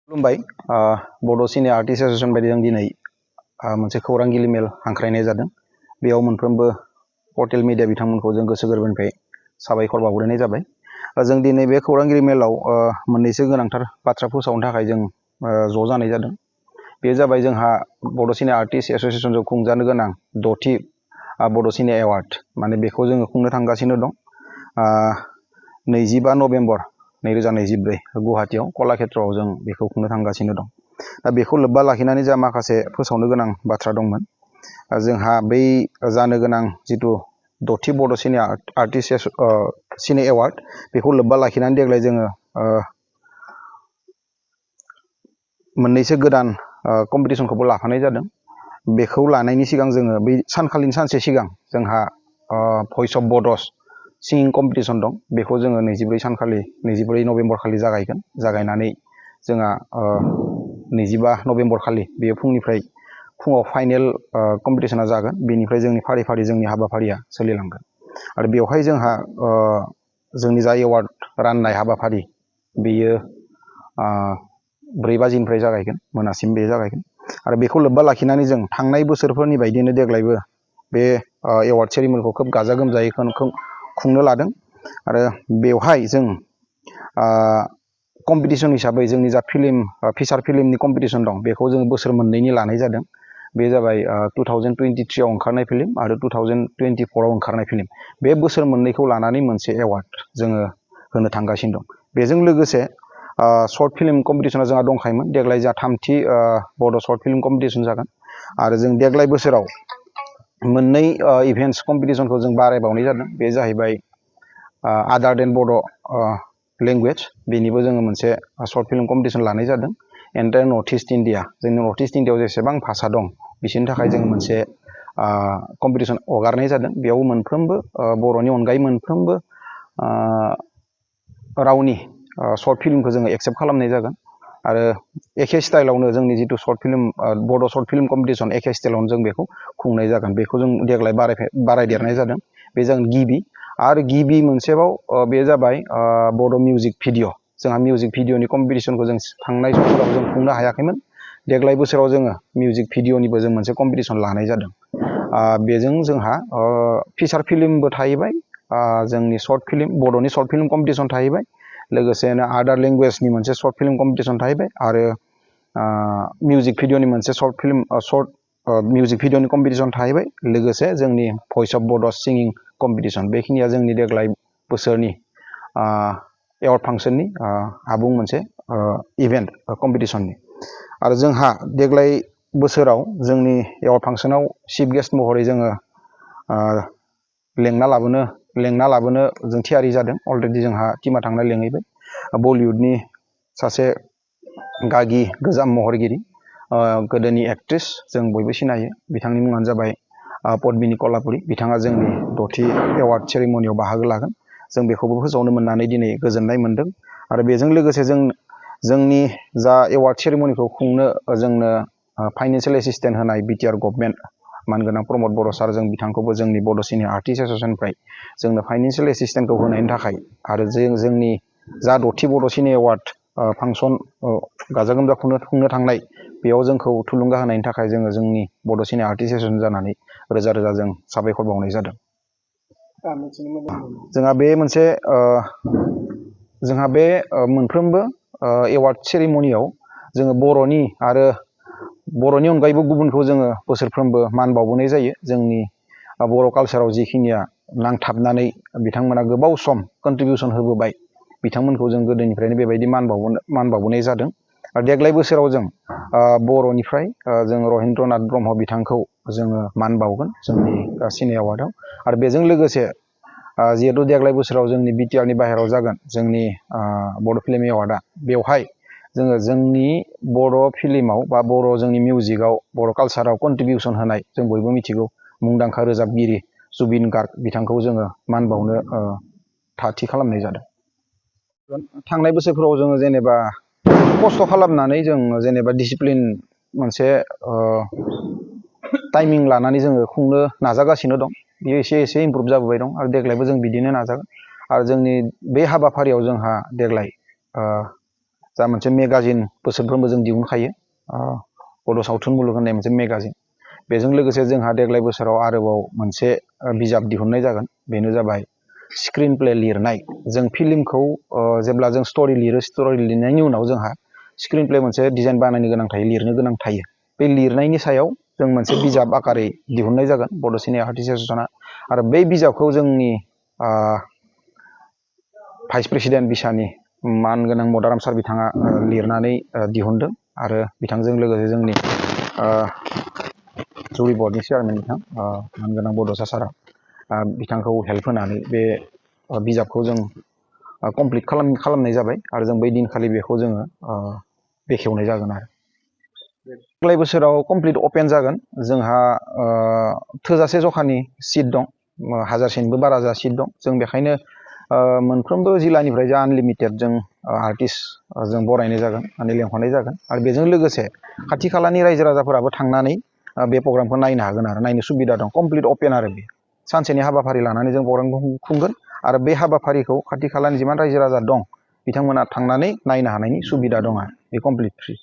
खुलुमबाय बड' सिने artist association बायदि जों दिनै मोनसे खौरांगिरि मेल हांख्रायनाय जादों। बेयाव मोनफ्रोमबो पर्टेल मिडिया बिथांमोनखौ जों गोसो गोरबोनिफ्राय साबायखर बावग्रोनाय जाबाय। जों दिनै बे खौरांगिरि मेलाव मोननैसो गोनांथार बाथ्रा फोसावनो थाखाय जों ज' जानाय जादों। बे जाबाय जोंहा बड' सिने आर्टिस्ट एसोसिएशनजों खुंजानो गोनां 6थि बड' सिने एवार्ड, माने बेखौ जोङो खुंनो थांगासिनो दं। 25 नभेम्बर 2024 गुवाहाटीयाव कलाक्षेत्रआव जों बेखौ खुंनो थांगासिनो दं। दा बेखौ लोब्बा लाखिनानै जा माखासे फोसावनो गोनां बाथ्रा दंमोन। जोंहा बै जानो गोनां जिथु 6थि बड' सिने आर्टिस्ट सिने एवार्ड, बेखौ लोब्बा लाखिनानै देग्लाय जोङो मोननैसो गोदान कम्पिटिशनखौबो लाफानाय जादों। बेखौ लानायनि सिगां जोङो बै सानखालिनि सानसे सिगां जोंहा भइस अफ बड'स सिंगिं कम्पिटिशन दं। बेखौ जोङो 24 नभेम्बर खालि जागायगोन। जागायनानै जोंहा 25 नभेम्बर खालि बेयो फुङाव फाइनेल कम्पिटिशना जागोन। बेनिफ्राय जोंनि फारि फारि जोंनि हाबाफारिया सोलिलांगोन। आरो बेवहाय जोंहा जोंनि जा एवार्ड राननाय हाबाफारि बेयो 4 बाजिनिफ्राय जागायगोन, मोनासिम बे जागायगोन। आरो बेखौ लोब्बा लाखिनानै जों थांनाय बोसोरफोरनि बायदिनो देग्लायबो बे एवार्ड सेरिमनिखौ खोब गाजा गोमजायै खुंनो लादों। आरो बेवहाय जों कम्पिटिशन हिसाबै जोंनि जा फिसार फिल्मनि कम्पिटिशन दं, बेखौ जों बोसोर मोननैनि लानाय जादों। बे जाबाय 2023 आव ओंखारनाय फिल्म आरो 2024 आव ओंखारनाय फिल्म। बे बोसोर मोननैखौ लानानै मोनसे एवार्ड जोङो होनो थांगासिनो दं। बेजों लोगोसे शर्ट फिल्म कम्पिटिशना जोंहा दंखायोमोन। देग्लाय जोंहा 3थि बड' शर्ट फिल्म कम्पिटिशन जागोन। आरो जों देग्लाय बोसोराव मोननै इभेन्ट्स कम्पिटिशनखौ जों बारायबावनाय जादों। बे जाहैबाय आदार देन बड' लेंगुवेज, बेनिबो जोङो मोनसे शर्ट फिल्म कम्पिटिशन लानाय जादों। एन्टायर नर्थ इस्ट इन्डिया, जोंनि नर्थ इस्ट इन्डियाआव जेसेबां भाषा दं बिसोरनि थाखाय जों मोनसे कम्पिटिशन हगारनाय जादों। बेयाव मोनफ्रोमबो बर'नि अनगायै मोनफ्रोमबो रावनि शर्ट फिल्मखौ जोङो एक्सेप्ट खालामनाय जागोन। आरो एखे स्टाइलावनो जोंनि जिथु शर्ट फिल्म बड' शर्ट फिल्म कम्पिटिशन, एखे स्टाइलावनो जों बेखौ खुंनाय जागोन। बेखौ जों देग्लाय बारायदेरनाय जादों। बे जागोन गिबि। आरो गिबि मोनसेबाव बे जाबाय बड' मिउजिक भिडिअ'। जोंहा मिउजिक भिडिअ'नि कम्पिटिशनखौ जों थांनाय समफोराव जों खुंनो हायाखैमोन। देग्लाय बोसोराव जोङो मिउजिक भिडिअ'निबो जों मोनसे कम्पिटिशन लानाय जादों। बेजों जोंहा फिसार फिल्मबो थाहैबाय, जोंनि शर्ट फिल्म बड'नि शर्ट फिल्म कम्पिटिशन थाहैबाय, लोगोसेनो आदार लेंगुवेजनि मोनसे शर्ट फिल्म कम्पिटिशन थाहैबाय, आरो मिउजिक भिडिअ'नि मोनसे मिउजिक भिडिअ'नि कम्पिटिशन थाहैबाय, लोगोसे जोंनि भइस अफ बड' सिंगिं कम्पिटिशन। बेखिनिया जोंनि देग्लाय बोसोरनि एवार्ड फांसननि आबुं मोनसे इभेन्ट कम्पिटिशननि। आरो जोंहा देग्लाय बोसोराव जोंनि एवार्ड फांसनाव चिफ गेस्ट महरै जोङो लेंना लाबोनो जों थियारि जादों। अलरेडि जोंहा टिमा थांना लेंहैबाय। बलिउडनि सासे गागि गोजाम महरगिरि, गोदोनि एक्ट्रेस, जों बयबो सिनायो। बिथांनि मुङानो जाबाय पद्मिनी कलापुरी। बिथाङा जोंनि 6थि एवार्ड सेरेमनियाव बाहागो लागोन। जों बेखौबो फोसावनो मोननानै दिनै गोजोननाय मोन्दों। आरो बेजों लोगोसे जोंनि जा एवार्ड सेरेमनिखौ खुंनो जोंनो फाइनेन्सियेल एसिस्टेन्ट होनाय बिटिआर गभर्नमेन्ट मानगोनां प्रमद बर' सार, जों बिथांखौबो जोंनि बड' सिने आर्टिस्ट एसोसिएशननिफ्राय जोंनो फाइनेन्सियेल एसिस्टेन्टखौ होनायनि थाखाय, आरो जोंनि जा 6थि बड' सिने एवार्ड फांसन गाजा गोमजा खुंनो थांनाय, बेयाव जोंखौ थुलुंगा होनायनि थाखाय जोङो जोंनि बड' सिने आर्टिस्ट एसोसिएशन जानानै रोजा रोजा जों साबायखर बावनाय जादों। जोंहा बे मोनफ्रोमबो एवार्ड सेरेमनियाव जोङो बर'नि अनगायैबो गुबुनखौ जोङो बोसोरफ्रोमबो मान बावबोनाय जायो। जोंनि बर' कालसाराव जिखिनिया नांथाबनानै बिथांमोना गोबाव सम कन्ट्रिबिउसन होबोबाय, बिथांमोनखौ जों गोदोनिफ्रायनो बेबायदि मान बावबोनाय जादों। आरो देग्लाय बोसोराव जों बर'निफ्राय जों रहिन्द्रनाथ ब्रह्म बिथांखौ जोङो मान बावगोन जोंनि सिने एवार्डआव। आरो बेजों लोगोसे जिहेतु देग्लाय बोसोराव जोंनि बिटिआरनि बाहेरायाव जागोन जोंनि बड' फिल्म एवार्डआ, बेवहाय जोङो जोंनि बर' फिल्माव बा जोंनि मिउजिकआव, बर' कालसाराव कन्ट्रिबिउसन होनाय, जों बयबो मिथिगौ मुंदांखा रोजाबगिरि जुबिन गार्ग बिथांखौ जोङो मान बावनो थाग खालामनाय जादों। थांनाय बोसोरफोराव जोङो जेनेबा खस्थ' खालामनानै जों जेनेबा डिसिप्लिन मोनसे टाइमिं लानानै जोङो खुंनो नाजागासिनो दं। बेयो एसे इमप्रुभ जाबोबाय दं। आरो देग्लायबो जों बिदिनो नाजागोन। आरो जोंनि बे हाबाफारियाव जोंहा देग्लाय जा मोनसे मेगाजिन बोसोरफ्रोमबो जों दिहुनखायो बड' सावथुन मुलुग होननाय मोनसे मेगाजिन। बेजों लोगोसे जोंहा देग्लाय बोसोराव आरोबाव मोनसे बिजाब दिहुननाय जागोन, बेनो जाबाय स्क्रिन प्ले लिरनाय। जों फिल्मखौ जेब्ला जों स्ट'रि लिरो, स्ट'रि लिरनायनि उनाव जोंहा स्क्रिन प्ले मोनसे डिजाइन बानायनो गोनां थायो, लिरनो गोनां थायो। बे लिरनायनि सायाव जों मोनसे बिजाब आकारै दिहुननाय जागोन बड' सिने आर्टिस्ट एस'सियेसना। आरो बै बिजाबखौ जोंनि भाइस प्रेसिडेन्ट बिसानि मानगोनां मदाराम सार बिथाङा लिरनानै दिहुनदों। आरो बिथांजों लोगोसे जोंनि जुरि बर्डनि चेयारमेन बिथां मानगोनां बड'सा सारा बिथांखौ हेल्प होनानै बे बिजाबखौ जों कमप्लिट खालामनाय जाबाय। आरो जों बै दिनखालि बेखौ जोङो बेखेवनाय जागोन। आरो देग्लाय बोसोराव कमप्लिट अपेन जागोन। जोंहा थोजासे जखानि सिट दं, 1000सेनिबो बारा जा सिट दं। जों बेखायनो मोनफ्रोमबो जिल्लानिफ्राय जा आनलिमिटेड जों आर्टिस्ट जों बरायनाय जागोन, माने लेंहरनाय जागोन। आरो बेजों लोगोसे खाथि खालानि रायजो राजाफोराबो थांनानै बे प्रग्रामखौ नायनो हागोन आरो नायनो सुबिदा दं। कमप्लिट अपेन आरो बे सानसेनि हाबाफारि लानानै जों प्रग्रामखौ खुंगोन। आरो बे हाबाफारिखौ खाथि खालानि जिमान रायजो राजा दं बिथांमोना थांनानै नायनो हानायनि सुबिदा दं आरो बे कमप्लिट फ्रि।